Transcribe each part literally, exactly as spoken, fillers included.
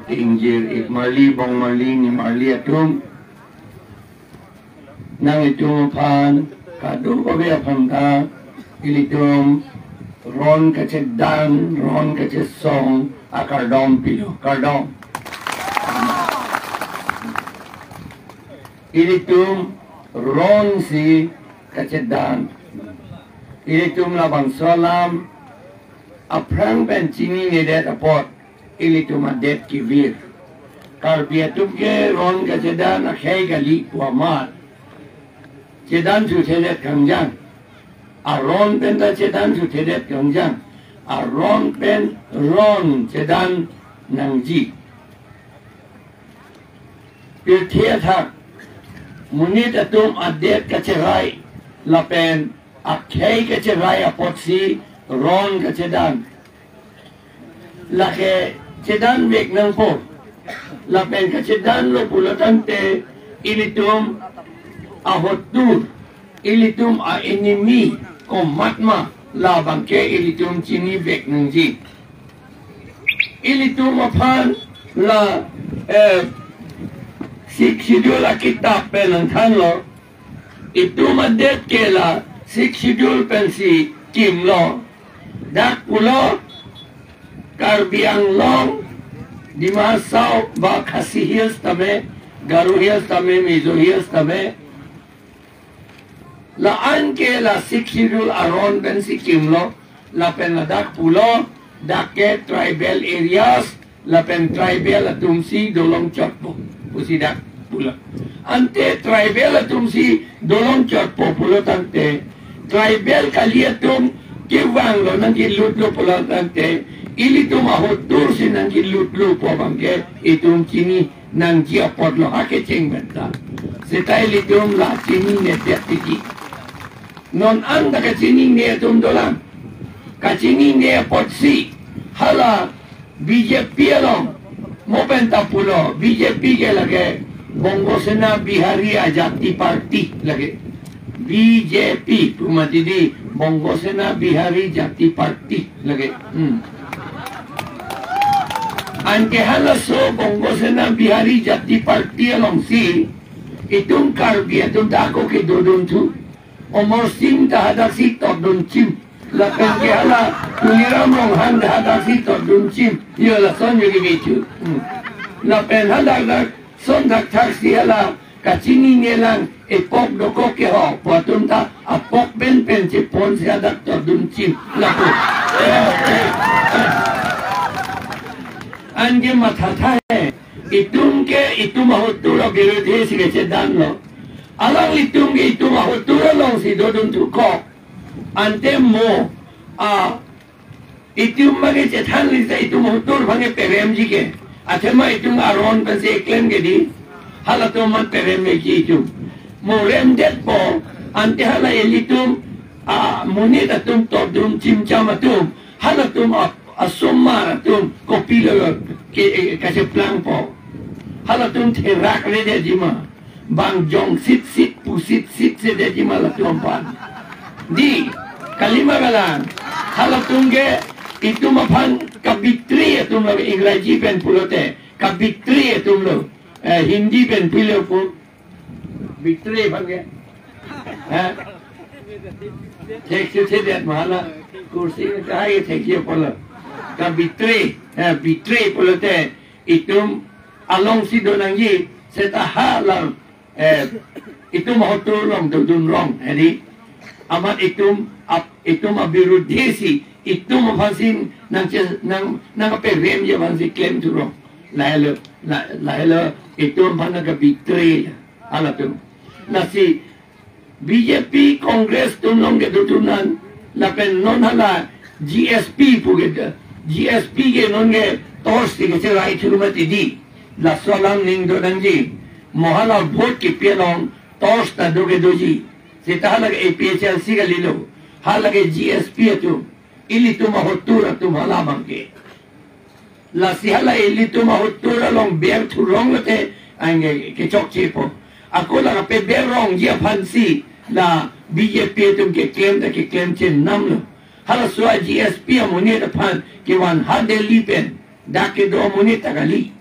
Ingjir ik marli, bong marli, ni marli atum. Nanglitum aphan, kadokave aphan ta, ilitum ron kachedan, ron kachesong akardom pilo, kardom. Ilitum ronsi kachedan. Ilitum labangso alam aphrang pen chininedet apot ilitum adet kevir. Karbi atum ke ron kachedan akhei kali pu amat chedan thuthedet kangjang. Aron pen ta chedan thuthedet kangjang. Aron pen ron chedan nangji. Pirthe athak monit atum adet kacherai lapen akhei kacherai apotsi ron kachedan. Lake chedan vek nangpo. Lapen kachedanlo pulo tangte ilitum ahotur, ilitum a-enemy komatma, labangke ilitum chinivek nangji. Ilitum aphan la, eh, Sixth Schedule akitap pen nangthanlo. Itum adet ke la Sixth Schedule pensi kimlo. Dak pulo Karbi Anglong, Dima Hasao ba Khasi Hills tame, Garo Hills tame, Mizo Hills tame. La-an ke la Sixth Schedule aron pensi kimlo, lapen ladak pulo, dak ke tribal areas, lapen tribal atumsi dolong chotpo pusi dak pulo. Ante tribal atumsi dolong chotpo pulo tangte, tribal kali atum kevanglo nangkelutlo pulo tangte, ilitum ahotursi nangkelutlo pu abangke itum chini nangji apotlo ha kecheng pen ta. Seta ilitum la chininedet tiki. Non anta kachinine atum dolang. Kachinine apotsi hala B J P along mo pen ta pulo, B J P ke lake Bongo Sena Bihari Ajati Party lake. B J P pu mati di, Bongo Sena Bihari Jati Party lake. Hmm. Anke halaso Bongo Sena Bihari Jati Party alongsi itum Karbi atum ta ako kedodun thu. Amar Sing ta hadaksi totdun chim. Lapen ke hala Tuliram Ronghang ta hadaksi totdun chim. Yo lason yo kebi thu. Hmm. Lapen hadak dak son thakthak si hala kachinine lang epok dokok ke ho pu atum ta apok pen pen cheponsi hadak totdun chim. Lapu. Anke mathatha he. Itum ke itum ahotur abirudhisi kachedanlo. Alanglitum ke itum ahotur alongsi dodun thukok. Ante mo a itum abangke chethanli ta itum ahotur abangke peremji ke. Athema itum aron pensi eklem ke di. Halatum amat peremji itum. Mo remdetpo, ante hala ilitum amonit atum totdun chimcham atum, halatum a, asomar atum kopilo ke, kacheplangpo. Halatum therakredetji ma. Bang jong sitsit pu sitsit sedetji ma latum aphan. Di, kalima kalang. Halatum ke itum aphan kabitray atumlo, Ingraji pen pulote kabitray atumlo. Eh, Hindi pen pilo pu. Bitray aphan ke. Ha? Thekthedet ma hala. Kursi ke hai thekji pulo. Kabitray, eh, bitray pulote itum alongsi donangji, seta hala, eh, itum ahotur along dodun rong, hedi. Amat itum ap, itum abirudhisi, itum aphansi nangche, nang, nangkaperemji aphansi klem thurong. Lahelo, la, lahelo itum aphan nangkabitray halatum. Lasi B J P, Congress atum along kedo thunan, lapen non hala G S P pu ke, G S P ke non ke torch si kacherai thur mati di. Laso alam ning donangji. Mo hala vote kepi along torch ta do kedoji. Seta hala ke A P H L C kalilo. Hala ke G S P atum. Ilitum ahotur atum hala abangke. Lasi hala ilitum ahotur along ber thurong lote anke kechokchepo. Ako la kapeber rongji aphansi la B J P atum keklem ta keklem chenamlo. Halaso a G S P amonit aphan kevan ha Delhi pen dak kedo amonit ta kali.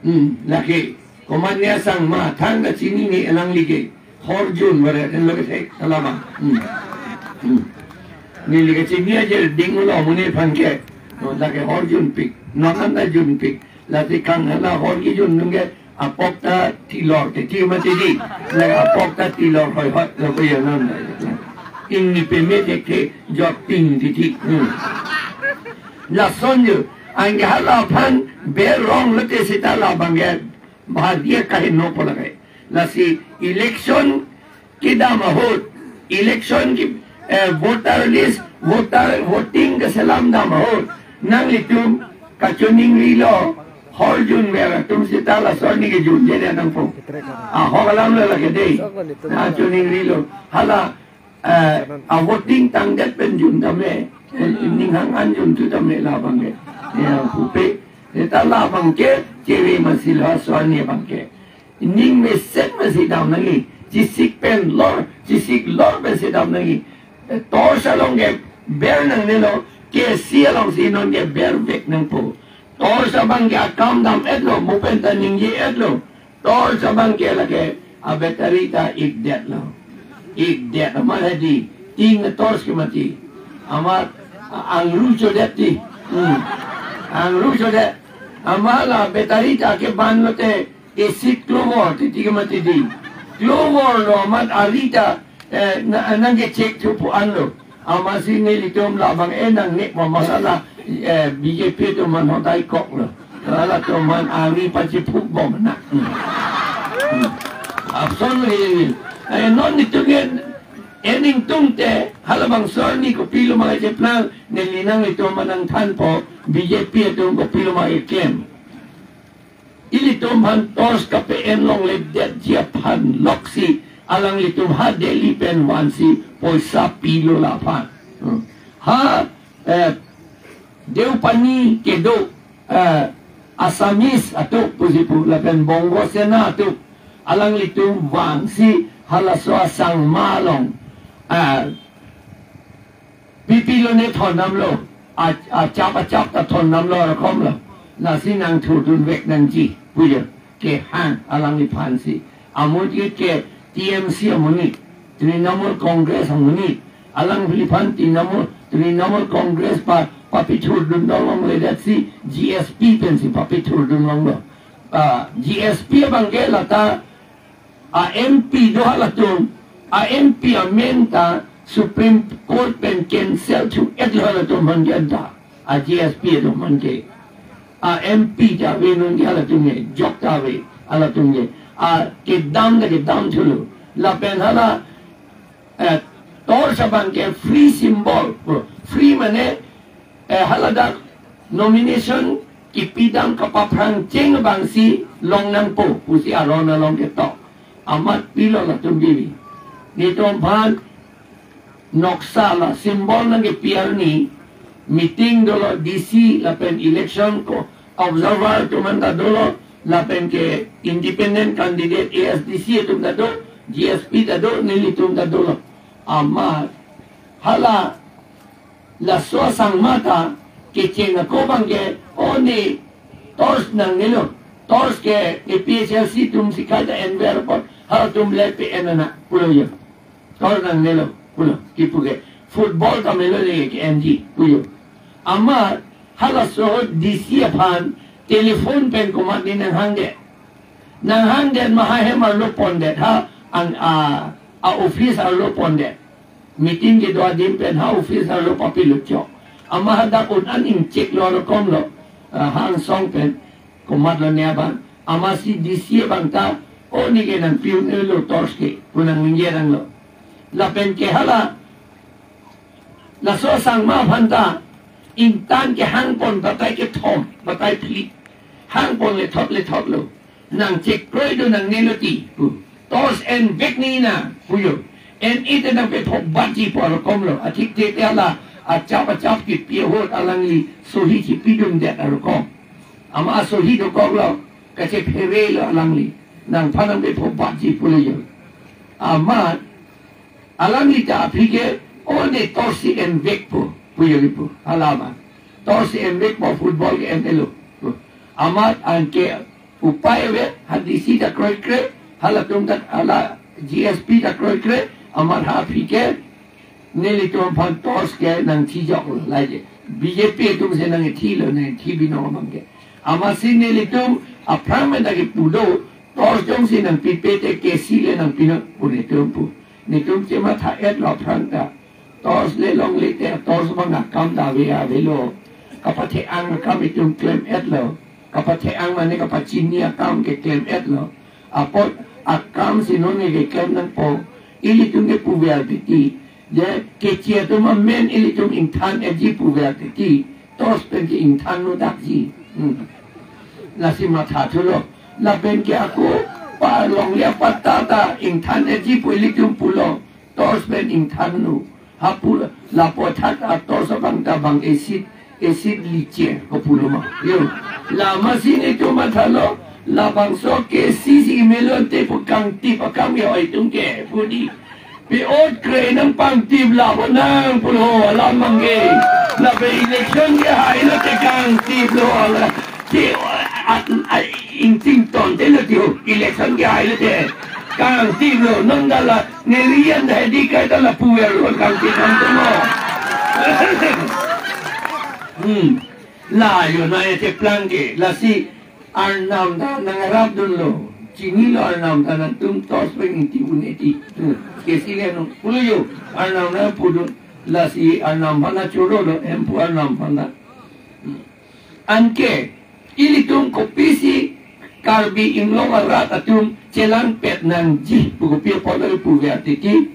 Hmm, lake, komat ne asangma, thangta chinine alangli ke. Horjun bare, en lo ke thek, alama. Hmm. Hmm. Neli kachini ajer ding ulo amonit aphan ke. No, lake horjunpik. Non anta junpik. Lasi kang hala horjunpik ke apok ta tilor, te ti mati di. Lake apok ta tilor hoi hoi, lo ko ya non. Ingni peme te ke jot ting titi. Hmm. Lason jo, anke hala aphan berong lote seta labang ke bahagia kahin no pola kai. Lasi election kedam ahut, election ke, eh, voter list, voter voting keselam dam ahut, nanglitum kachoningrilo, horjun ber atum seta lason arni kejun je nangpo. Ahok alam lo lake dei. Na choningrilo. Hala, eh, a voting tangdet pen jun tame, eh, ninghang an jun tu tame labang ke. Ya, pupe. Seta labang ke, chewe masi lason arni abang ke. Ning mesen masi dam nangji, chesik pen lor, chesik lor pensi dam nangji. Eh, torch along ke ber nangnelo, kesi alongsi non ke bervek nangpo. Torch abang ke akam dam-etlo, mo pen ta ningje-etlo. Torch abang ke lake, a battery ta ikdetlo. Ikdet amat hadi, ting torch ke mati. Amat, a-, angru chodet ti. Hmm. Angru chodet. Amat la battery ta keban lote, kesi klobor titi ke mati di. Klobor lo amat ari ta, eh, na, nangkechek thupo anlo. Amatsi nelitum labang, eh, nangne mama hala, eh, B J P atum aphan hodai koklo. Halatum aphan ari pachiphuk bom na. Hmm. Hmm. Apson le. Eh, non nelitum ke, eh, ningtung te, halabangso arni kopilo ma kacheplang, neli nanglitum aphan nangthanpo, B J P atum kopilo ma keklem. Ilitum aphan torch kape-en longledetji aphan loksi alanglitum ha Delhi pen vansi poisa pilo laphan. Hmm. Ha, eh, Deopani kedo, eh, Assamese atum pusi pu lapen Bongo Sena atum alanglitum vangsi halaso asangma along, eh, pipilo ne thondamlo, a, achap achap ta thondamlo rakomlo. Lasi nangthurdunvek nangji pujo kehang alangliphansi. Amonit ke T M C amonit, Trinamool Congress amonit, alangliphan Trinamool, Trinamool Congress pa, papithurdun longledetsi G S P pensi papithurdun longlo. Ah, G S P abang ke lata a M P do halatum, a M P amen ta Supreme Court pen cancel thu-etlo halatum aphan ke anta, a G S P atum aphan ke. A M P ta ave non ke halatum ke, jok ta ave halatum ke. A kedam ta kedam thulo. Lapen hala, eh, torch abang ke free symbol, free mane, eh, haladak nomination kipidam kapaphrang cheng abangsi long nangpo pusi aron along ketok. Amat pilo latum bibi. Nelitum aphan noksa la symbol nangkepi arni meeting dolo, D C lapen election ko observer atum anta dolo, lapen ke independent candidate A S D C atum ta do, G S P ta do, nelitum ta dolo. Amat hala laso asangma ta kecheng ako abang ke, o ne torch nangnelo. Torch ke A P H L C atumsi kaita enver apot, halatum le pe-en nang pulo jo. Torch nangnelo pulo, kipu ke. Football ta melo le ke-enji pulo. Amat halaso D C aphan telephone pen komatne nanghangdet. Nanghangdet ma ha hem arlo pondet, ha ang a, a office arlo pondet. Meeting kedo adim pen ha office arlo papilutchok. Amat hadak un an ingchek lo rokom lo, ah, ha angsong pen, komatlo ne abang. Amatsi D C abang ta, o ne ke nangpi-unlo torch ke, pu nangningje tanglo. Lapen ke hala, laso asangma aphan ta, ingtan kehangpon batai kethom, batai phli. Hangpon lethot lethot lo. Nangchekroi do nangnelo ti pu. Torch envek nina pujo. En-e te nangpephobatji pu arokom lo. Athik te te hala achap achap kipi ahut alangli sohi chipidundet arokom. Amat sohi dokoklo, kachephere lo alangli. Nangphan nangpephobatji pulo jo. Amat alangli ta aphi ke, o ne torch si envekpo pujo kipu. Hala amat. Torch si envekpo, football ke-en-elo. Amat anke upai ave, ha D C ta kroikre, halatum ta hala G S P ta kroikre, amat ha aphi ke nelitum aphan torch ke nangthijok lo laje. B J P atum si nangthilo, nangthi binong abang ke. Amatsi nelitum aphrang pen ta kipu do, torch jongsi nangpipe te K C le nangpinon pu nelitum pu. Nelitum chematha-et lo aphrang ta. Torch le longle te torch abang akam ta ave avelo. Kapathe-ang akam itum klem-et lo. Kapathe-ang mane kapachini akam ke klem-et lo. Apot akam si non ke keklem nangpo. Ilitum ke puver titi. Je keche atum amen ilitum ingthan-etji puver titi. Torch pen ke ingthan-un-edakji. Hmm. Lasi mathathulo. Lapen ke ako pa longle apatta ta ingthan-etji pu ilitum pulo. Torch pen ingthan-un-e. Hapu lapu athak a torch abang ta bang acid, acid liche ko pulo ma. Yo. La amatsi nelitum mathalo, labangso K C si melon te pu kangtip akam ke oi tung ke pu di. Pe-ot kre nangpangtip la ho nang pulo alam abang ke. Lapen election ke hailo te kangtip lo la. Te at, at, ingting ton te lo ti ho. Election ke hailo te kangtip lo. Non ta la nerian ta hedi kai ta la puver lo kangtip nangtum lo. Hmm. La yo na ya te plang ke. Lasi Arnam ta nangrapdunlo. Chinilo Arnam ta nangtum torch pen ingti un-e ti. Hmm. K C le non pulo yo. Arnam nangpudun. Lasi Arnam aphan ta choro lo. Hemphu Arnam aphan ta. Hmm. Anke ilitum kopisi Karbi Anglong arat atum chelangpet nangji pu kopi apot lo puver titi.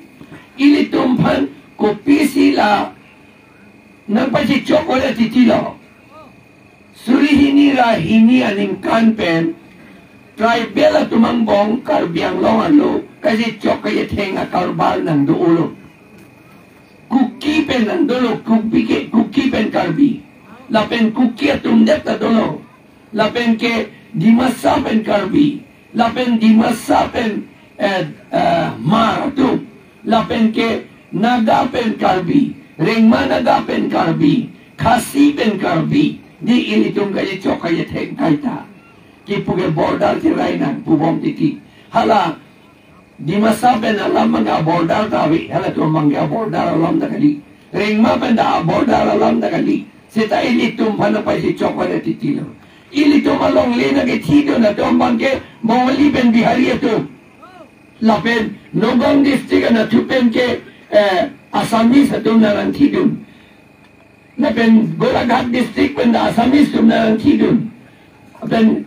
Ilitum aphan kopisi la nangpachechok ore titi lo. Suri hini ra hini aningkan pen tribal atum angbong Karbi Anglong arlo kachechok kachetheng akarbar nangdo-o lo. Kuki pen nangdolo, Kuki ke, Kuki pen Karbi. Lapen Kuki atum det ta dolo. Lapen ke Dimasa pen Karbi. Lapen Dimasa pen, eh, eh, Hmar atum. Lapen ke Naga pen Karbi. Rengma Naga pen Karbi. Khasi pen Karbi. Di ilitum kachechok kachetheng kaita. Kipu ke border cherai nang pubom titi. Hala Dimasa pen alam abang ke border ta ave, halatum abang ke border alam ta kali. Rengma pen ta border alam ta kali. Seta ilitum aphan ta pachechok ore titi lo. Ilitum alongle nangkethidun atum abang ke Bongali pen Bihari atum. Lapen Nagaon district anatthu pen ke, eh, Assamese atum nangthidun. Lapen Golaghat district pen ta Assamese atum nangthidun. Lapen,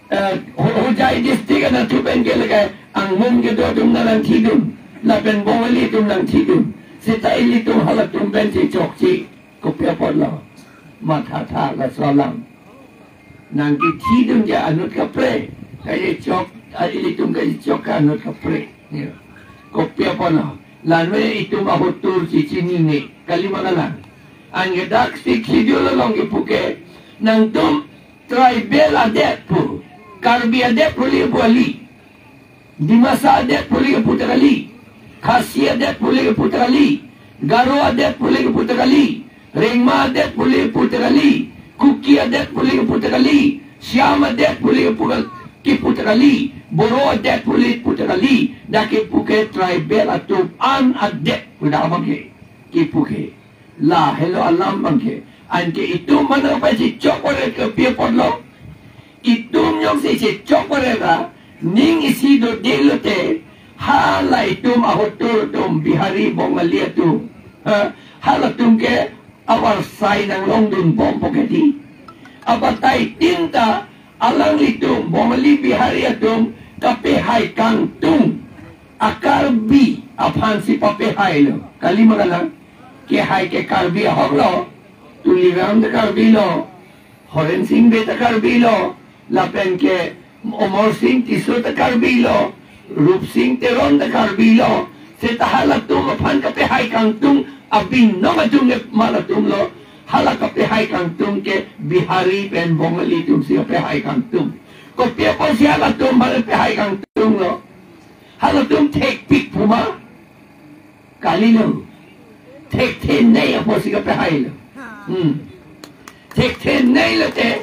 eh, Ho-, Hojai district anatthu pen ke lake Angmun kedo atum nangthidun. Lapen Bongali atum nangthidun. Seta ilitum halatum pen chechokche. Kopi apot lo. Mathatha laso alam. Nangkethidun ke anut kaprek. Kachechok, ah, ilitum kachechok ke anut kaprek. Ya. Kopi apot lo. Lalo itum ahotur chechinine. Kali ma kalang. Anke dak Sixth Schedule along kipu ke. Nangtum tribal adet pu. Karbi adet pu le pu kali. Dimasa adet pu le kipu ta kali. Khasi adet pu le kipu ta kali. Garo adet pu le kipu ta kali. Rengma adet pu le kipu ta kali. Kuki adet pu le kipu ta kali. Siam adet pu le kipu kal-, kipu ta kali. Boro adet pu le kipu ta kali. Dak kipu ke tribal atum an adet pu dak abang ke. Kipu ke. Lahelo alam abang ke. Anke itum aphan ta pachechok ore kopi apot lo. Itum jongsi chechok ore ra, ning isi dodelo te, hala itum ahotur atum Bihari Bongali atum. Ha, halatum ke avarsai nanglongdunbompo ke di. Abatai tin ta alanglitum Bongali Bihari atum kapehai kangtung a Karbi aphansi papehailo. Kali ma kalang? Kehai ke Karbi ahok lo, Tuliram ta Karbi lo, Horen Sing Bey ta Karbi lo, lapen ke Amar Sing Tisso ta Karbi lo, Rup Sing Teron ta Karbi lo, seta halatum aphan kapehai kangtung abinong atum ke halatum lo, hala kapehai kangtung ke Bihari pen Bongali atumsi kapehai kangtung. Kopi apotsi halatum aphan pehai kangtung lo? Halatum thekpik pu ma? Kalilo. Thekthe nei apotsi kapehailo. Hmm. Thekthe nei lote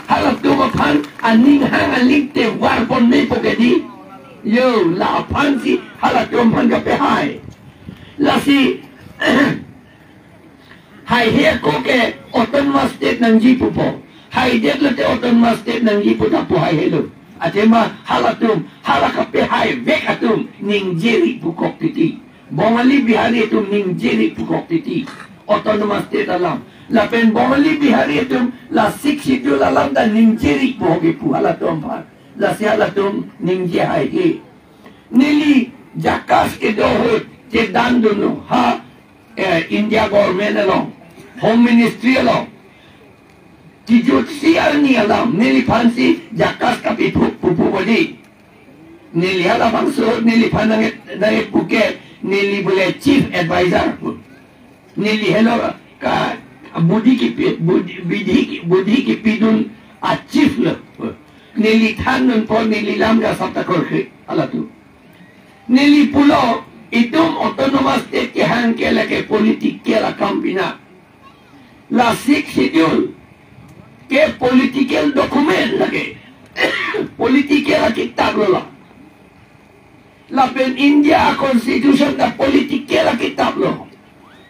halatum aphan aning hang aling te varpon mepo ke di. Yo, la aphansi halatum aphan kapehai. Lasi haihe ako ke autonomous state nangji pupo. Haidet lote autonomous state nangji pu ta pu haihelo. Athema halatum, hala kapehaivek atum ningjeri pukok titi. Bongali Bihari atum ningjeri pukok titi. Autonomous state alam. Lapen Bongali Bihari atum la Sixth Schedule alam ta ningjeri pu hoke pu halatum aphan. Lasi halatum ningje haihe. Neli JACAS kedo ahut chedan dunlo ha, eh, India government along, Home Ministry along. Kijutsi arni alam neliphansi JACAS kapiphu pupu bodi. Neli halabangso neliphan nang, nang puke neli bole chief advisor. Neli helo ka bodi kipi, bodi, bidi, bodi kipidun a chief lo. Neli thandunpo neli lam ga sapta korkri alatu. Neli pulo itum autonomous state kehang ke lake political akam pina. La Sixth Schedule ke political document lake. Political akitap lo la. Lapen India Constitution ta political akitap lo.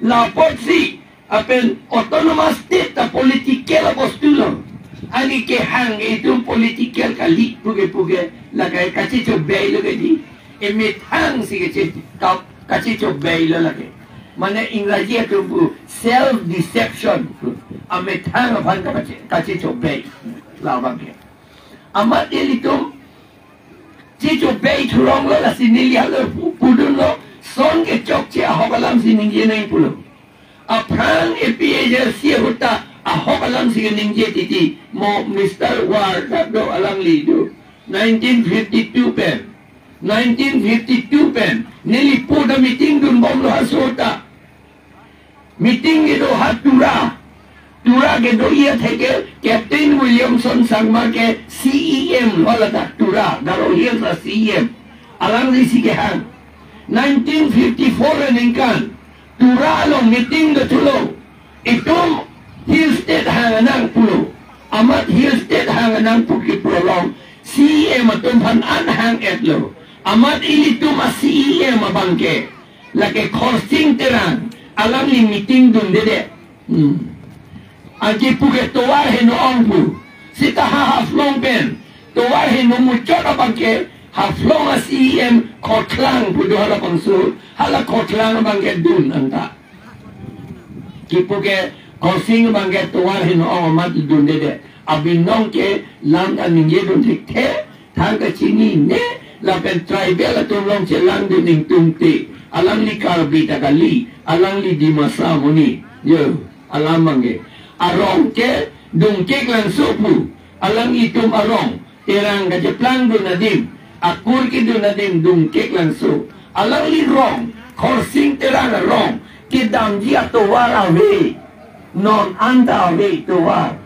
La apotsi lapen autonomous state ta political abostu lo. Ani kehang itum political kali puke puke lake kachechobei lo ke di. Emethang si kache kap kachechobei lo lake. Mane Ingraji atum pu self deception. Amethang aphan kache kachechobei. Labang ke. Amat ilitum chechobei thurong lo lasi neli halo pu-, pudunlo son kechokche ahok alam si ningje nang pulo. Aphrang A P H L C ahut ta ahok alam si ningje titi mo Mister Ward ta do alangli do. Nineteen fifty-two pen. Nineteen fifty-two pen. Neli pu ta meeting dunbomlo haso ta. Meeting kedo ha Tura. Tura kedo iya theke Captain Williamson Sangma ke C E M lo ladak Tura, Garo Hills a C E M. Alangli si kehang. Nineteen fifty-four aningkan Tura along meeting dothulo. Itum Hill State hang nang pulo. Amat Hill State hang nang pu kipu along C E M atum aphan an hang-etlo. Amat ilitum a C E M abang ke lake Khorsing Terang, alangli meeting dundedet. Hmm. Anke puke tovar heno ong pu. Seta ha Haflong pen tovar heno muchot abang ke Haflong a C E M Khothlang pu do halabangso, hala Khothlang abang ke dun anta. Kipu ke Khorsing abang ke tovar heno ong amat dundedet. Abinong ke lam ta ningje dun thekthe, thang kachinine, lapen tribal atum along chelangdun ingtungte. Alangli Karbi ta kali, alangli Dimasa muni. Yo, alam abang ke. Arong ke Dungkeklangso pu, alanglitum arong. Terang kacheplangdun adim, akur kedun adim Dungkeklangso. Alangli rong, Khorsing Terang arong kedamji atovar ave. Non anta ave tovar.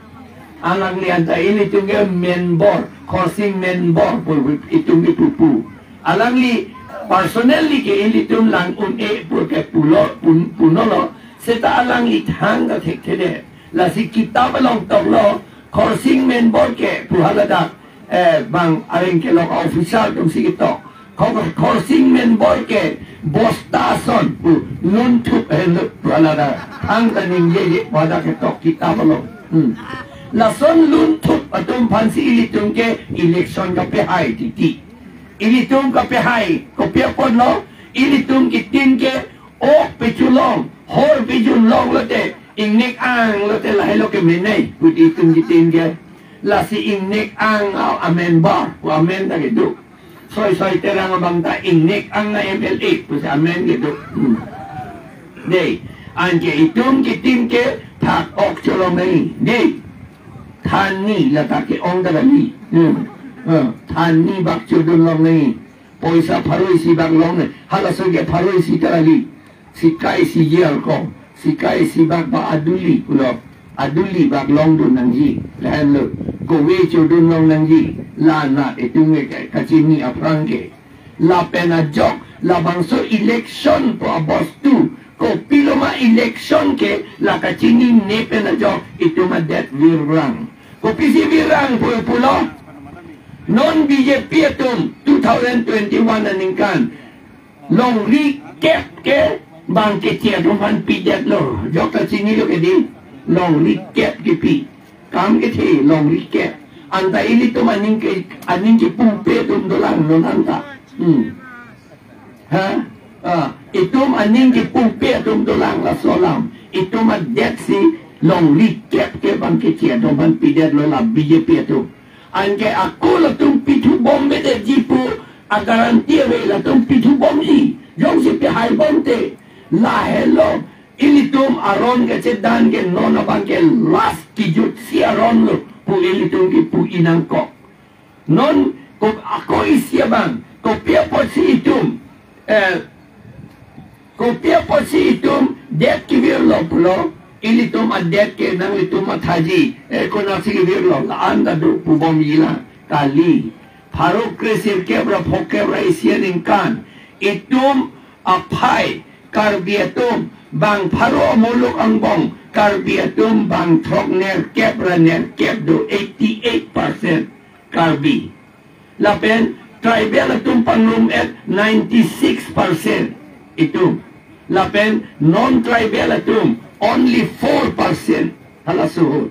Alangli anta ilitum ke Menbor, Khorsing Menbor pu itum kipupu. Alangli personally ke ilitum lang un-e pu ke pulo, pun-, punolo, seta alangli thang ta thekthedet. Lasi kitap along toklo, Khorsing Menbor ke pu haladak, eh, bang areng kelok official atum si ketok. Khor-, Khorsing Menbor ke bosta ason pu lunthup henlo pu haladak. Thang ta ningjeje pu hadak ketok kitap along. Hmm. Lason lunthup atum aphansi ilitum ke election kapehai titi. Ilitum kapehai, kopi apotlo, ilitum kitin ke ok pechulong, hor pejunlong lote, ingnek ang lote lahelo ke menei, pu itum kitin ke. Lasi ingnek ang a, a member, pu amen ta kedo. Soi Soi Terang abang ta ingnek ang a M L A, pusi amen kedo. Hmm. Dei, anke itum kitin ke thak ok cholong nai. Dei. Thanni lata ke-ong ta kali. Hmm. Eh, thanni bak chodun long nai. Poisa pharo isi bak long nai. Halaso ke pharo isi ta kali. Sika isi ji alko. Sika isi bak ba aduli pulo. Aduli bak longdun nangji. Lahenlo. Kove chodun long nangji. La na itum ke kachini aphrang ke. Lapen ajok, labangso election pu abostu. Kopilo ma election ke la kachinine pen ajok itum adet virang. Kopisi virang pu pulo? Non B J P atum two thousand twenty-one aningkan longri kep ke bang keche atum aphan pidetlo. Jok ta chinilo ke dei, longri kep kepi. Kam kethe longri kep. Anta ilitum aning ke, aning kepumpe atum dolang non anta. Hmm. Ha? Ah, itum aning kepumpe atum dolang laso alam. Itum adet si longri kep ke bang keche atum aphan pidetlo la B J P atum. Anke ako latum pithubom bedetji pu agaranti ave, latum pithubomji. Jongsi pihaibom te, lahelo, ilitum aron kachedan ke non abang ke last kejutsi aron lo pu ilitum kipu inangkok. Non ko ako isi abang, kopi apotsi itum, eh, kopi apotsi itum det kevirlo pulo, ilitum adet ke nanglitum mathaji, eh, konatsi kevirlo, la-an ta do pubomji lang kali. Pharo kre sirkep ra phokep ra isi aningkan, itum aphai Karbi atum bang pharo amuluk angbong, Karbi atum bang throk nerkep ra nerkep do, eighty-eight percent Karbi. Lapen tribal atum pangrum-et ninety-six percent itum. Lapen non-tribal atum only four percent halaso ahut.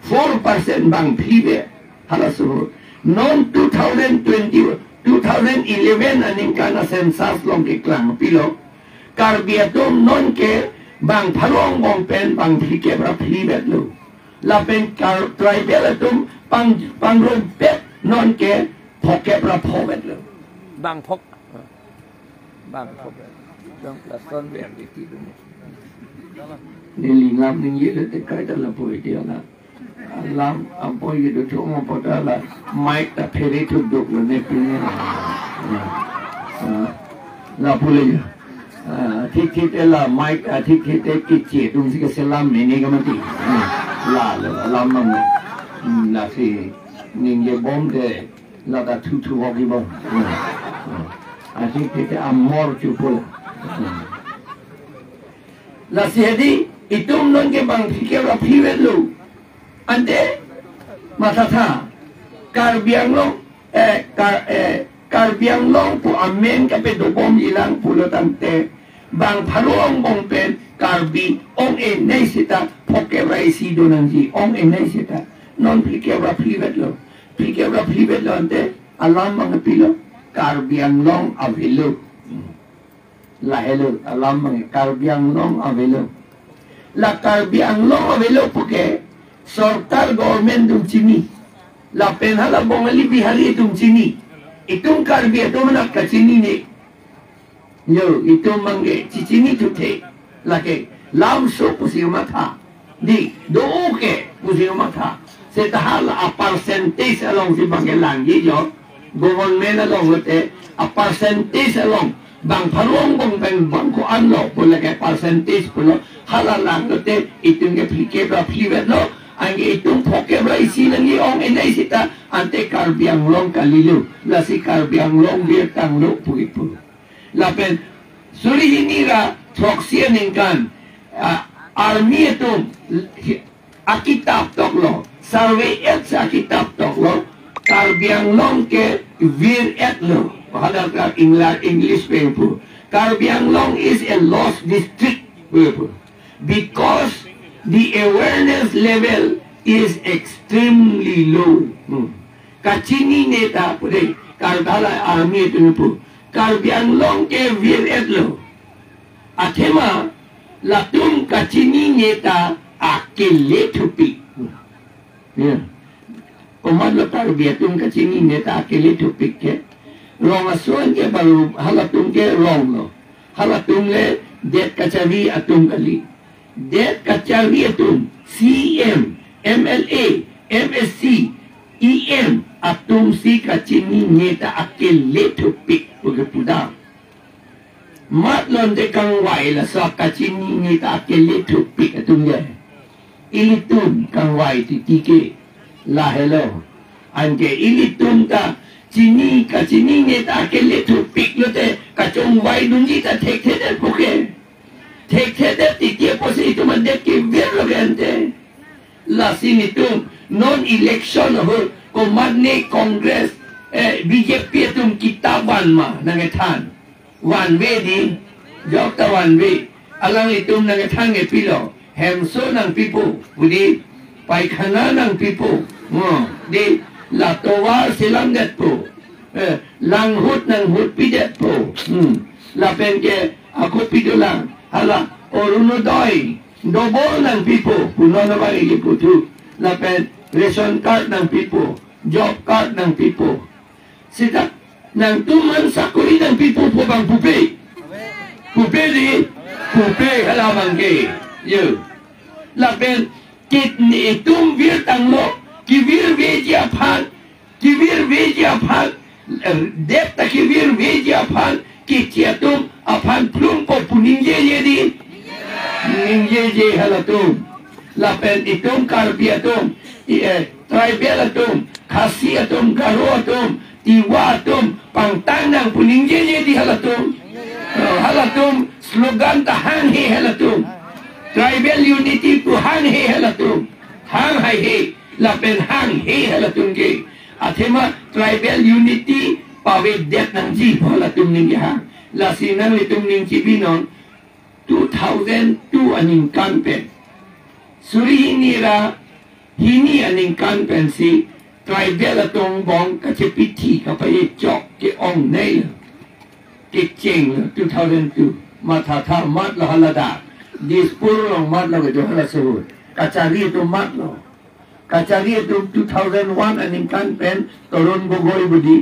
Four percent bang phli vet halaso ahut. Non two thousand twenty, two thousand eleven aningkan a-census along keklang pilo, Karbi atum non ke bang pharo angbong pen bang phlikep ra phli vetlo. Lapen kar-, tribal atum pang, pangrumpet non ke phokep ra pho vetlo. Bang phok. Bang phok. Dong lason ber di ti dong. Neli lam ningjelote kaita lapu iti ala. Lam apot kedo thum apot ala mic ta phere thukdoklo ne pine. Ah, ah, lapu le ya. Ah, thik thik te la mic, ah, thik thik te keche atum si keselam mene kemati. Hmm. La lo, lam mang. Hmm, lasi ningjebom te la ta thu thu hoki bom. Hmm. Hmm. Ah, thik thik te amor chupul. Hmm. Lasi hedi itum non ke bang phlikep ra phli vetlo. Ante mathatha, Karbi Anglong, eh, Kar-, eh, Karbi Anglong pu amen kapadobomji lang pulo tangte, bang pharo angbong pen Karbi ong-enei seta phokep ra isi do nangji, ong-enei seta. Non phlikep ra phli vetlo. Phlikep ra phli vetlo ante alam bang pilo, Karbi Anglong avelo. Lahelo alam bang Karbi Anglong avelo. La Karbi Anglong avelo puke sorkar, government atum chini. Lapen hala Bongali Bihari atum chini. Itum Karbi atum anak kachinine. Yo, itum bang ke chichinithu the. Lake lamso pusi matha. Dei, do-o ke pusi matha. Seta hala a-percentage alongsi bang kelangji jo. Government along lote a-percentage along bang pharo angbong pen bang ko-an lo pu lake percentage pulo, hala lang lote itum ke phlikep ra phli vetlo, anke itum phokep ra isi nangji ong-enei seta ante Karbi Anglong kalilo, lasi Karbi Anglong birtanglo pu ipu. Lapen suri hini ra throksi aningkan, ah, army atum akitap toklo, survey-et si akitap toklo, Karbi Anglong ke vir-etlo. Hala ka Ingla-, English pen pu, Karbi Anglong is a lost district, pu pu. Because the awareness level is extremely low. Hmm. Kachinine ta pu dei, Karbi hala army atum pu, Karbi Anglong ke vir-etlo. Athema latum kachinine ta akele thupik. Ya. Komatlo Karbi atum kachinine ta akele thupik ke? Rong ason ke baru halatum ke rong lo. Halatum le det kachari atum kali. Det kachari atum, C E M, M L A, M A C, E M atum si kachinine ta akele thupik pu ke pudam. Mat lon te kangvai laso kachinine ta akele thupik atum ya. Ilitum kangvai titi ke lahelo. Anke ilitum ta chini, kachinine ta akele thupik lote kachongvai dunji ta thekthedet puke. Thekthedet titi apotsi itum adet kevirlo ke ante. Lasi nelitum non election ahut komatne Congress eh, B J P atum kitap van ma nangkethan? Vanve di, jok ta vanve. Alanglitum nangkethan ke pilo, hemso nangpipo pu di, paikhana nangpipo. Ngo, di, la tovar selamdetpo. Eh, langhut nanghutpidetpo. Hmm. Lapen ke ako pidunlang, hala Orunodoi, double nangpipo pu non abang ili puthu. Lapen ration card nangpipo, job card nangpipo. Sita nangtum man sakori nangpipo pu abang pupe? Pupe di, pupe hala abang ke. Yo. Lapen kit ni itum virtanglo, kevirveji aphan, kevirveji aphan, eh, det ta kevirveji aphan, kechi atum aphan plumpo pu ningjeje di? Ningjeje halatum. Lapen itum Karbi atum, i, eh, tribal atum, Khasi atum, Garo atum, Tiwa atum, pangtang nang pu ningjeje di halatum? Eh, halatum slogan ta hanghe halatum. Tribal unity pu hanghe halatum. Hang haihe, lapen hanghe halatum ke. Athema tribal unity pavedet nangji pu halatum ningje hang. Lasi nanglitum ning chibinon, two thousand two aningkan pen, suri hini ra hini aningkan pensi tribal atum angbong kachepithi kapachechok ke-ongnei lo, kecheng lo, two thousand two. Mathatha matlo haladak, Dispur along matlo kedo halaso ahut. Kachari atum matlo. Kachari atum two thousand one aningkan pen Tarun Gogoi pu di.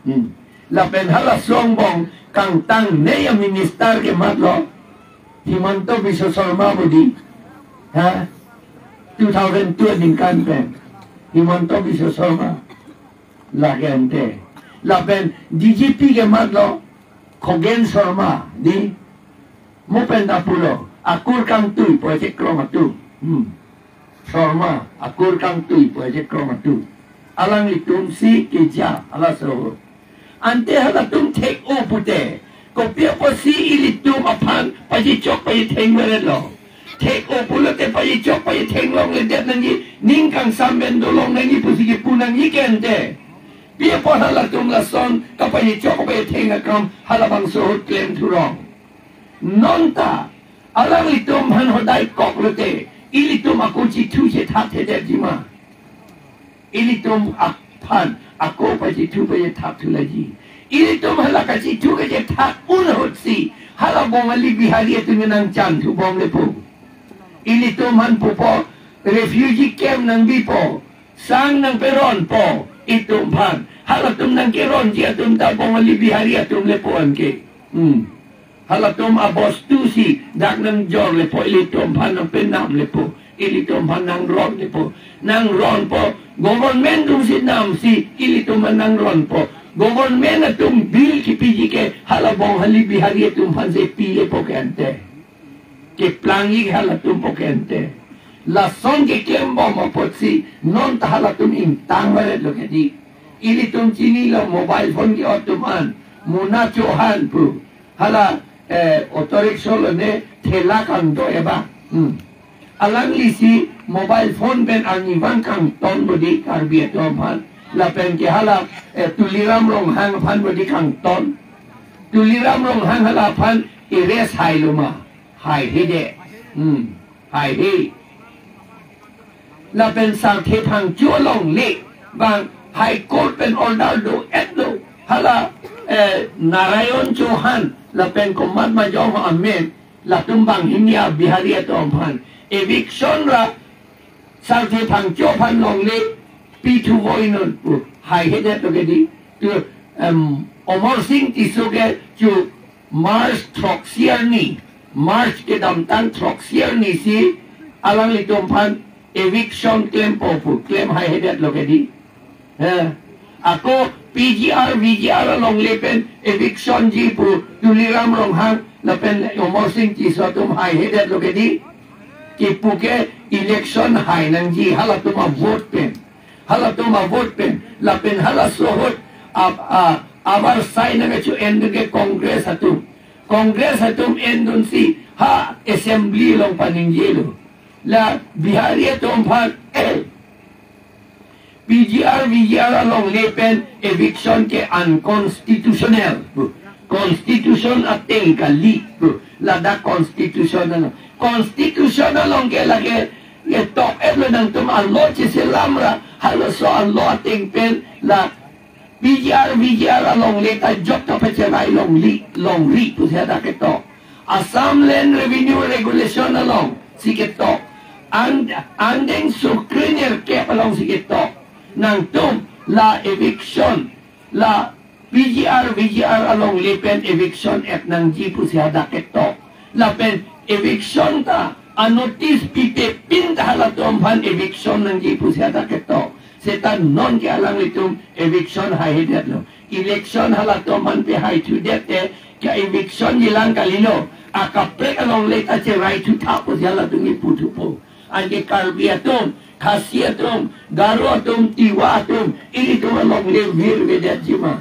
Hmm. Lapen halaso angbong kangtangnei a-minister ke matlo, Himanta Biswa Sarma pu di. Ha? Two thousand two aningkan pen Himanta Biswa Sarma. Lake ante. Lapen D G P ke matlo, Khogena Sharma di. Mo pen ta pulo, akur kangtui pu achekrong atum. Hmm. Sharma, akur kangtui pu achekrong atum. Alanglitum si keja halaso ahut. Ante halatum thek-o pute, kopi apotsi ilitum aphan pachechok pachetheng varetlo? Thek-o pulote pachechok pachetheng longledet nangji, ning kangsam pen dolong nangji pusi kipu nangji ke ante. Pi apot halatum lason kapachechok kapachetheng akam halabangso ahut klem thurong? Non ta alanglitum aphan hodai kok lote, ilitum ako chethu chethak thedetji ma? Ilitum aphan ako pachethu pachethak thulaiji. Ilitum hala kachethu kachethak un ahutsi hala Bongali Bihari atum nangchan thubom lepo. Ilitum aphan pupo, refugee camp nangbipo, sang nangperonpo itum aphan. Halatum nangkeronji atum ta Bongali Bihari atum lepo anke. Hmm. Halatum abostu si dak nangjor lepo, ilitum aphan nangpenam lepo, ilitum aphan nangron lepo. Nangronpo, government atum si namsi ilitum aphan nangronpo. Government atum bill kipiji ke hala Bongali Bihari atum aphan si pi lepo ke ante. Keplangji halatum po ke ante. Lason keklembom apotsi non ta halatum ingtang varetlo ke di. Ilitum chinilo mobile phone ke-ot atum an. Muna Chauhan pu. Hala, eh, auto rickshaw lo ne thela kangdoi abang. Hmm. Alangli si mobile phone pen arnivang kangton pu di Karbi atum aphan. Lapen ke hala, eh, Tuliram Ronghang aphan pu di kangton. Tuliram Ronghang hala aphan arrest hailo ma? Haihedet. Hmm. Haihe. Lapen Sarthe Phangcho alongle abang High Court pen order do-etlo. Hala, eh, Narayan Chauhan lapen komat majong amen, latum banghini a-Bihari atum aphan eviction ra Sarthe Phangcho aphan longle pithu voinon pu haihedetlo ke di. Tu, em, Amarsing Tisso ke chu March throksi arni, March kedamtang throksi arni si alanglitum aphan eviction klempo pu klem haihedetlo ke di. Eh, ako P G R, V G R alongle pen eviction ji pu Tuliram Ronghang lapen Amarsing Tisso atum haihedetlo ke di. Kipu ke election hai nangji halatum a-vote pen. Halatum a-vote pen. Lapen halaso ahut a, a, avarsai nangkacho-endun ke Congress atum. Congress atum endunsi ha assembly along paningjelo. La Bihari atum aphan P G R, V G R alongle pen eviction ke unconstitutional. Constitution ateng kali. Ladak constitution ano. Constitution along ke lake, ye tok em lo nangtum alo cheselam ra. Halaso alo ateng pen la P G R, V G R alongle ta jok ta pacherai longri, longri pusi hadak ketok. Assam Land Revenue Regulation alongsi ketok. An, andeng sukrinir kep alongsi ketok. Nangtum la eviction, la P G R, V G R alongle pen eviction et nangji pusi hadak ketok. Lapen eviction ta, a notice pipe pin ta halatum aphan eviction nangji pusi hadak ketok. Seta non ke alanglitum eviction haihedetlo. Election halatum aphan pehai thudet te, ke eviction jilang kalilo. Akaprek alongle ta cherai thutha pusi halatum kipu thupo. Anke Karbi atum, Khasi atum, Garo atum, Tiwa atum, ilitum alongle virvedetji ma?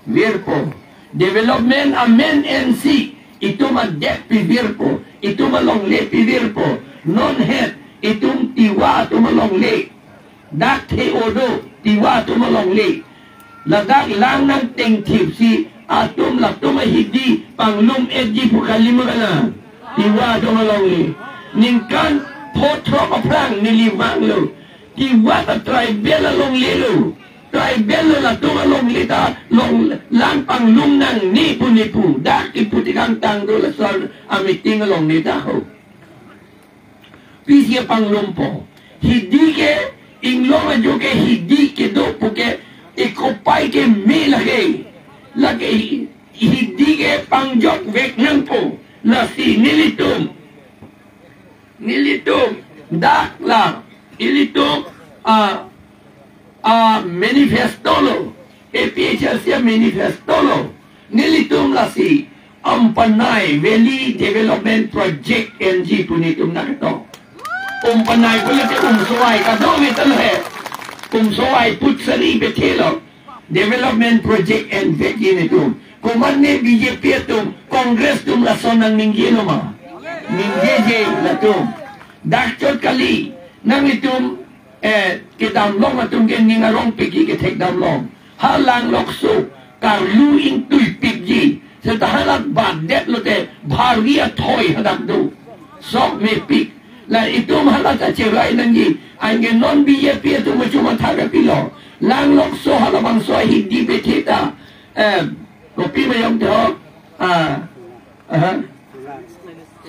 Virpo. Development amen ensi, itum adet pivirpo, itum alongle pivirpo. Non het, itum Tiwa atum alongle. Dak the odo, Tiwa atum alongle. Ladak lang nangtengthipsi, atum latum ahidi panglum-etji pu kali ma kana? Tiwa atum alongle. Ningkan pho throk aphrang neli vanglo. Tiwa ta tribal alongle lo. Tribal lo, latum alongle ta long lang panglum nangne pu ne pu. Dak kipu tikang tang do lason a-meeting along ne ta ho. Pisi panglumpo. Hidi ke, inglong ajo ke hidi kedo puke, ekopai ke me lake. Lake hi-, hidi ke pangjok vek nangpo. Lasi nelitum. Nelitum. Dak la. Ilitum. A, a manifesto lo, A P H L C a manifesto lo, nelitum lasi Umpanai Valley Development Project enji pu netum nangketok. Umpanai pu lake Umsowai kadokave ta lo he. Umsowai put sari bethe lo. Development Project envekji netum. Komatne B J P atum, Congress atum lason nangningjelo ma? Ningjeje latum. Dak chot kali, nanglitum eh, kedamlong atum ke ning arong piki kethekdamlong. Ha Langlokso, karlu ingtuipikji. Seta hadak batdet lote, bhari athoi hadak do. Sok mepik. La itum hala ta cherai nangji. Anke non B J P atum machu matha kapilo. Langlokso halabangso ahidi bethe ta. Eh, kopi mayong te ho. Ah, aha.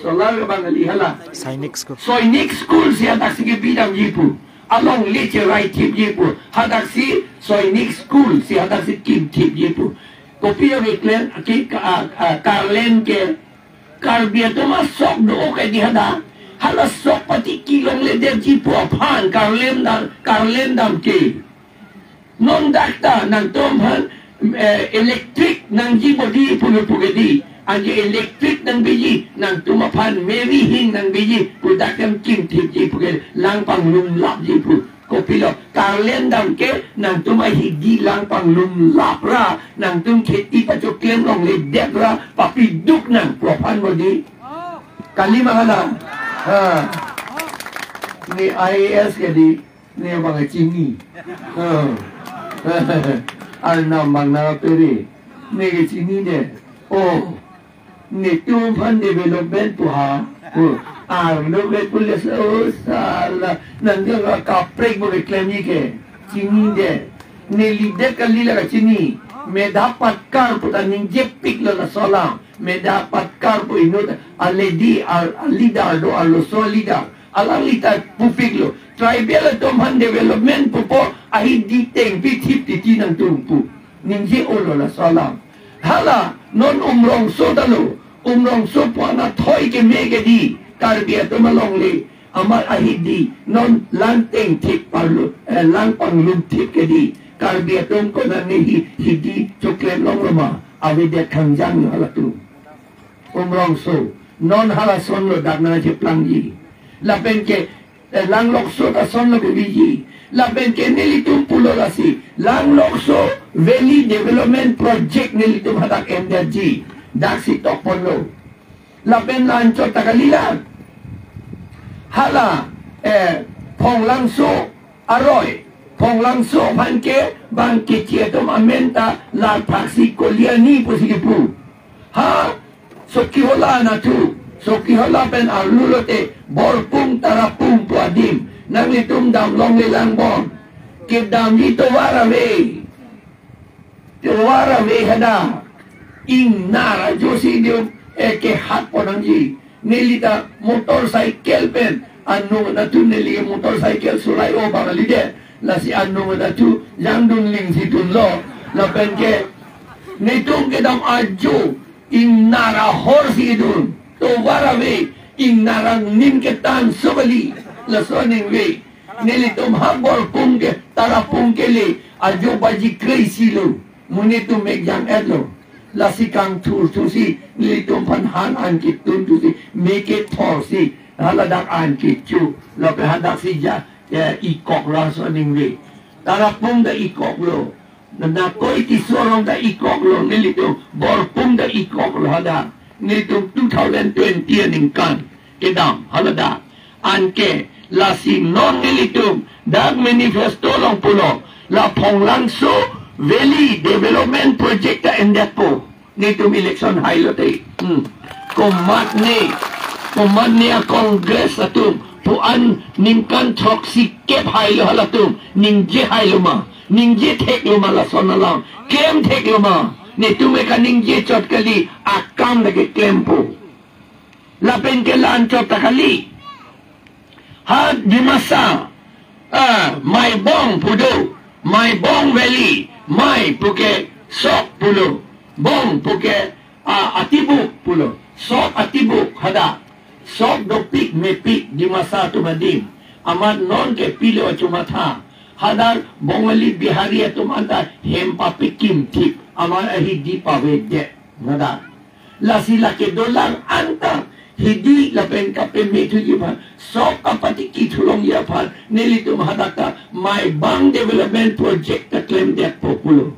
Solar ke bang kali hala. Sainik School. Sainik School si hadak si kebidamji pu. Alongle cheraithipji pu. Hadak si Sainik School si hadak si kimthipji pu. Kopi ya weklen aki ka, a, a, Karlen ke. Karbi atum asok do ke di hadak. Hala sok pati kelongledetji pu aphan Karlen dam, Karlen dam ke. Non dak ta nangtum aphan, eh, electric nangji bodi pulo pu ke di. Anke electric nangbiji, nangtum aphan meri hing nangbiji, pu dak kam kimthipji pu ke lang panglumlapji pu. Kopilo, Karlen dam ke nangtum ahidi lang panglumlap ra, nangtum kheti pachoklem longledet ra, papiduk nang pu aphan bodi. Kali ma hala. Ha. Ne I A S ke di. Ne bang chini. Oh. Arnam bang nangpere. Ne ke chini de. Oh. Netum aphan development pu ha. Oh. Arlo ke police, oh, sala. Nangke kaprek bo ke klemji ke. Chini de. Neli de kali la chini. Medha Patkar pu ta ningjepiklo laso alam. Medha Patkar pu inut a lady, a, a leader do, arloso leader. Alangli ta pupiklo. Tribal atum aphan development pupo, ahidi tengpi thip titi nangtum pu. Ningje-olo laso alam. Hala, non Umrongso ta lo. Umrongso pu anathoi keme ke di. Karbi atum alongle. Amat ahidi. Non lang tengthip parlo. Eh, lang panglumthip ke di. Karbi atum konat ne hi, hidi choklem longlo ma. Avedet khangjang lo halatum. Umrongso. Non halason lo dak nangcheplangji. Lapen ke, eh, Langlokso ta ason lo kebiji. Lapen ke nelitum pulo lasi. Langlokso Valley Development Project nelitum hadak endetji. Dak si tokponlo. Lapen la anchot ta kali la. Hala, eh, Phonglangso aroi. Phonglangso aphan ke bang keche atum amen ta Larphaksi Koliani pusi kipu. Ha, Chokihola anatthu, Chokihola pen arlu lote Borpung Tarapung pu adim. Nanglitum damlongle lang bon. Kedamji tovar ave. Tovar ave hadak. Ingnar ajoksi dium, eh, kehat pon nangji. Neli ta motorcycle pen, anung anatthu neli motorcycle sulai o bang ali de. Lasi anung anatthu jangdun lingsi dunlo. Lapen ke, netum kedam ajo, ingnar ahorsi dun. Tovar ave, ingnar angnim ketan so kali. Laso aningve. Nelitum ha Borpung ke, Tarapung kele, ajo baji kreisi lo. Mo netum mek jang-etlo. Lasi kangthurthusi, nelitum aphan han an ketun thusi, me kethorsi, haladak an kecho, lapen hadaksi ja, eh, ikok laso aningve. Tarapung ta ikoklo. Nakoi Tisso arong ta ikoklo, nelitum Borpung ta ikoklo hadak. Nelitum two thousand twenty aningkan kedam haladak. Anke lasi non nelitum dak manifesto along pulo, la Phonglangso Valley Development Project ta endetpo. Netum election hailo te. Hmm. Komatne, komatne a-Congress atum pu an ningkan throksi kep hailo halatum ningje hailo ma? Ningje theklo ma lason alam? Klem theklo ma? Netum eka ningje chot kali, akam lake klempo. Lapen ke la-an chot ta kali. Ha Dimasa, ah, Maibong pu do, Maibong Valley, Mai puke sok pulo, Bong puke, ah, atibuk pulo, sok atibuk hadak, sok dopik mepik Dimasa atum adim, amat non ke pilo achumatha, hadak Bongali Bihari atum anta hem papekimthip, amat ahidi pavedet hadak. Lasi lake dolang anta hidi lapen kapemethuji aphan, sok kapatiki thulongji aphan, nelitum hadak ta Maibong Development Project ta klemdetpo pulo.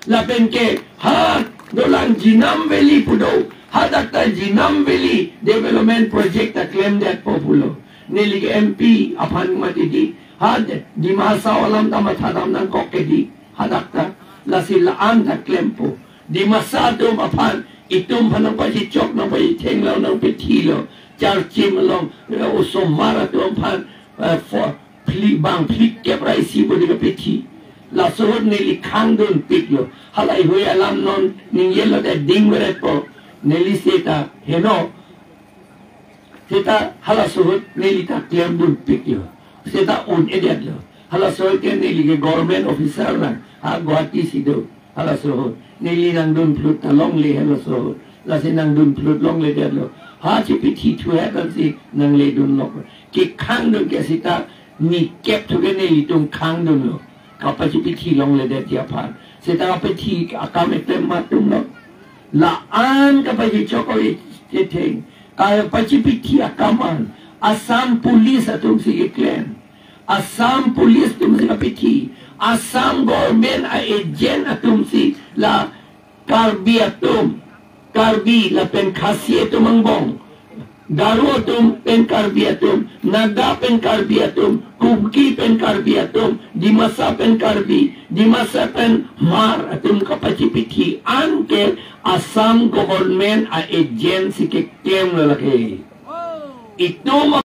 Lapen ke ha dolang Jinam Valley pu do, hadak ta Jinam Valley Development Project ta klemdetpo pulo. Neli ke M P aphan mati di, ha Dima Hasao alam ta mathadam nangkok ke di, hadak ta, lasi la-an ta klempo. Dimasa atum aphan, itum aphan nangpachechok, nangpachethenglo, nangpethilo. Charchim along, eh, osomar atum aphan, eh, fo-, phli, bang phlikep ra isi bodi kapethi. Laso ahut neli khangdunpiklo. Halahei alam non ningjelo te dingveretpo. Neli seta heno. Seta halaso ahut neli ta klemdunpiklo. Seta un-edetlo. Halaso ahut ke neli ke government officer lang. Ha Guwahati si do. Halaso ahut. Neli nangdunphlut ta longle halaso ahut. Lasi nangdunphlut longledetlo. Ha chepethithu het ansi nangledunlo. Kekhangdun ke seta nikep thu ke nelitum khangdunlo. Kapachepethi longledetji aphan. Seta kapethi akam eklem matumlo. La-an kapachechok o-e chetheng. Kapachepethi akam an Assam Police atum si keklem. Assam Police atum si kapethi. Assam government a-agent atum si la Karbi atum, Karbi lapen Khasi atum angbong, Garo atum pen Karbi atum, Naga pen Karbi atum, Kuki pen Karbi atum, Dimasa pen Karbi, Dimasa pen Hmar atum kapachepethi an ke Assam government a-agent si keklemlo lake. Itum